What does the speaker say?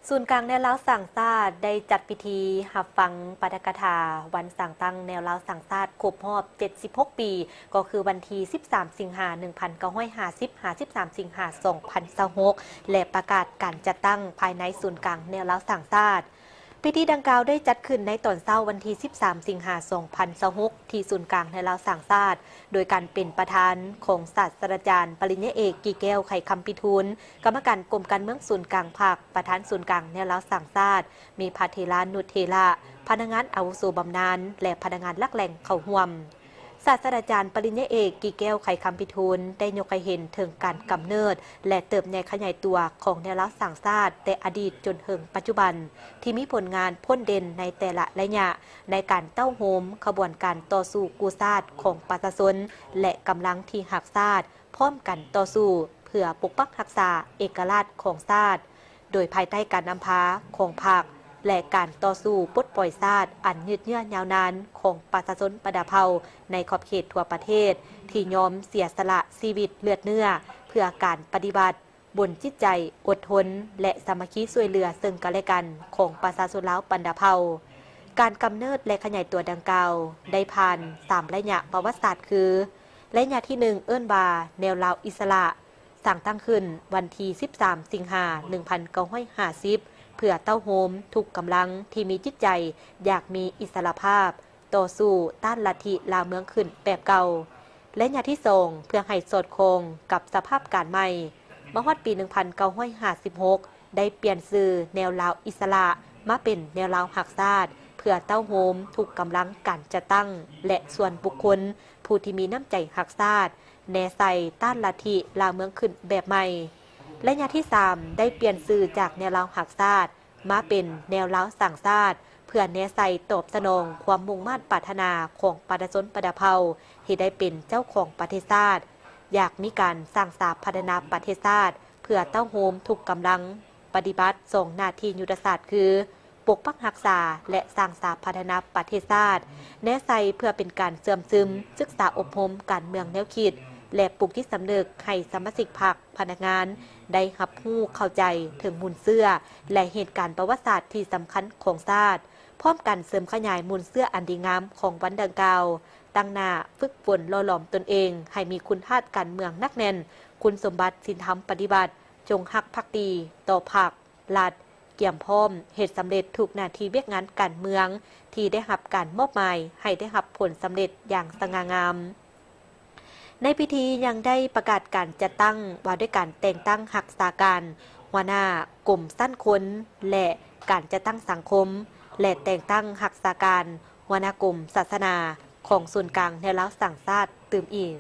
ສູນກາງແນວລາວສ້າງຊາດ ໄດ້ຈັດພິທີຮັບຟັງປາຖະກະຖາວັນສ້າງຕັ້ງແນວລາວສ້າງຊາດຄົບຮອບເຈັດສິບຫົກປີ ກໍຄືວັນທີສິບສາມ ສິງຫາ ໜຶ່ງພັນເກົ້າຮ້ອຍຫ້າສິບ ຫາ ສິບສາມ ສິງຫາ ສອງພັນຊາວຫົກ ແລະ ປະກາດການຈັດຕັ້ງພາຍໃນສູນກາງແນວລາວສ້າງຊາດ. ພິທີດັ່ງກ່າວໄດ້ຈັດຂຶ້ນໃນຕອນເຊົ້າວັນທີສິບສາມ ສິງຫາ ສອງພັນຊາວຫົກ ທີ່ສູນກາງແນວລາວສ້າງຊາດ ໂດຍການເປັນປະທານຂອງສາດສະດາຈານປະລິນຍາເອກ ກີແກ້ວ ໄຂຄຳພິທູນ, ກຳມະການກົມການເມືອງສູນກາງພັກ, ປະທານສູນກາງແນວລາວສ້າງຊາດ, ມີພະເຖລານຸເຖລະ, ພະນັກງານອາວຸໂສບຳນານ ແລະ ພະນັກງານຫຼັກແຫຼ່ງເຂົ້າຮ່ວມ. ສາດສະດາຈານປະລິນຍາເອກ ກີແກ້ວ ໄຂຄຳພິທູນ ໄດ້ຍົກໃຫ້ເຫັນເຖິງການກຳເນີດ ແລະ ເຕີບໃຫຍ່ຂະຫຍາຍຕົວຂອງແນວລາວສ້າງຊາດ ແຕ່ອະດີດຈົນເຖິງປັດຈຸບັນ ທີ່ມີຜົນງານພົ້ນເດັ່ນໃນແຕ່ລະໄລຍະ ໃນການເຕົ້າໂຮມຂະບວນການຕໍ່ສູ້ກູ້ຊາດຂອງປະຊາຊົນ ແລະ ກຳລັງທີ່ຮັກຊາດ ພ້ອມກັນຕໍ່ສູ້ເພື່ອປົກປັກຮັກສາເອກະລາດຂອງຊາດ, ໂດຍພາຍໃຕ້ການນຳພາຂອງພັກ ແລະ ການຕໍ່ສູ້ປົດປ່ອຍຊາດອັນຍືດເຍື້ອຍາວນານຂອງປະຊາຊົນບັນດາເຜົ່າໃນຂອບເຂດທົ່ວປະເທດ ທີ່ຍອມເສຍສະຫຼະຊີວິດເລືອດເນື້ອ ເພື່ອການປະຕິວັດ ບົນຈິດໃຈອົດທົນ ແລະ ສາມັກຄີຊ່ວຍເຫຼືອເຊິ່ງກັນແລະກັນຂອງປະຊາຊົນລາວບັນດາເຜົ່າ. ການກຳເນີດ ແລະ ຂະຫຍາຍຕົວດັ່ງກ່າວ ໄດ້ຜ່ານສາມໄລຍະປະຫວັດສາດຄື ໄລຍະທີໜຶ່ງ ເອີ້ນວ່າແນວລາວອິດສະຫຼະ, ສ້າງຕັ້ງຂຶ້ນວັນທີສິບສາມ ສິງຫາ ໜຶ່ງພັນເກົ້າຮ້ອຍຫ້າສິບ ເພື່ອເຕົ້າໂຮມທຸກກຳລັງທີ່ມີຈິດໃຈຢາກມີອິດສະຫຼະພາບ, ຕໍ່ສູ້ຕ້ານລັດທິລ່າເມືອງຂຶ້ນແບບເກົ່າ. ໄລຍະທີສອງ ເພື່ອໃຫ້ສອດຄ່ອງກັບສະພາບການໃໝ່, ມາຮອດປີໜຶ່ງພັນເກົ້າຮ້ອຍຫ້າສິບຫົກ ໄດ້ປ່ຽນຊື່ແນວລາວອິດສະຫຼະ ມາເປັນແນວລາວຮັກຊາດ ເພື່ອເຕົ້າໂຮມທຸກກຳລັງການຈັດຕັ້ງ ແລະ ສ່ວນບຸກຄົນຜູ້ທີ່ມີນ້ຳໃຈຮັກຊາດ ແນໃສ່ຕ້ານລັດທິລ່າເມືອງຂຶ້ນແບບໃໝ່. ໄລຍະທີສາມ ໄດ້ປ່ຽນຊື່ຈາກແນວລາວຮັກຊາດ ມາເປັນແນວລາວສ້າງຊາດ ເພື່ອແນໃສ່ຕອບສະໜອງຄວາມມຸ່ງມາດປາດຖະໜາຂອງປະຊາຊົນບັນດາເຜົ່າ ທີ່ໄດ້ເປັນເຈົ້າຂອງປະເທດຊາດ, ຢາກມີການສ້າງສາພັດທະນາປະເທດຊາດ ເພື່ອເຕົ້າໂຮມທຸກກຳລັງປະຕິບັດສອງໜ້າທີ່ຍຸດທະສາດຄື ປົກປັກຮັກສາ ແລະ ສ້າງສາພັດທະນາປະເທດຊາດ, ແນໃສ່ເພື່ອເປັນການເຊື່ອມຊຶມ, ສຶກສາອົບຮົມການເມືອງແນວຄິດ ແລະ ປູກຈິດສຳນຶກໃຫ້ສະມາຊິກພັກ, ພະນັກງານ ໄດ້ຮັບຮູ້ເຂົ້າໃຈເຖິງມູນເຊື້ອ ແລະ ເຫດການປະຫວັດສາດທີ່ສຳຄັນຂອງຊາດ, ພ້ອມກັນເສີມຂະຫຍາຍມູນເຊື້ອອັນດີງາມຂອງວັນດັ່ງກ່າວ, ຕັ້ງໜ້າຝຶກຝົນຫຼໍ່ຫຼອມຕົນເອງໃຫ້ມີຄຸນທາດການເມືອງໜັກແໜ້ນ, ຄຸນສົມບັດສິນທຳປະຕິວັດ, ຈົງຮັກພັກດີຕໍ່ພັກ, ລັດ, ກຽມພ້ອມເຮັດສຳເລັດທຸກໜ້າທີ່ວຽກງານການເມືອງທີ່ໄດ້ຮັບການມອບໝາຍ ໃຫ້ໄດ້ຮັບຜົນສຳເລັດຢ່າງສະຫງ່າງາມ. ໃນພິທີຍັງໄດ້ປະກາດການຈັດຕັ້ງວ່າດ້ວຍການແຕ່ງຕັ້ງຮັກສາການຫົວໜ້າກົມຊັ້ນຄົນ ແລະ ການຈັດຕັ້ງສັງຄົມ ແລະ ແຕ່ງຕັ້ງຮັກສາການຫົວໜ້າກົມສາສະໜາຂອງສູນກາງແນວລາວສ້າງຊາດຕື່ມອີກ.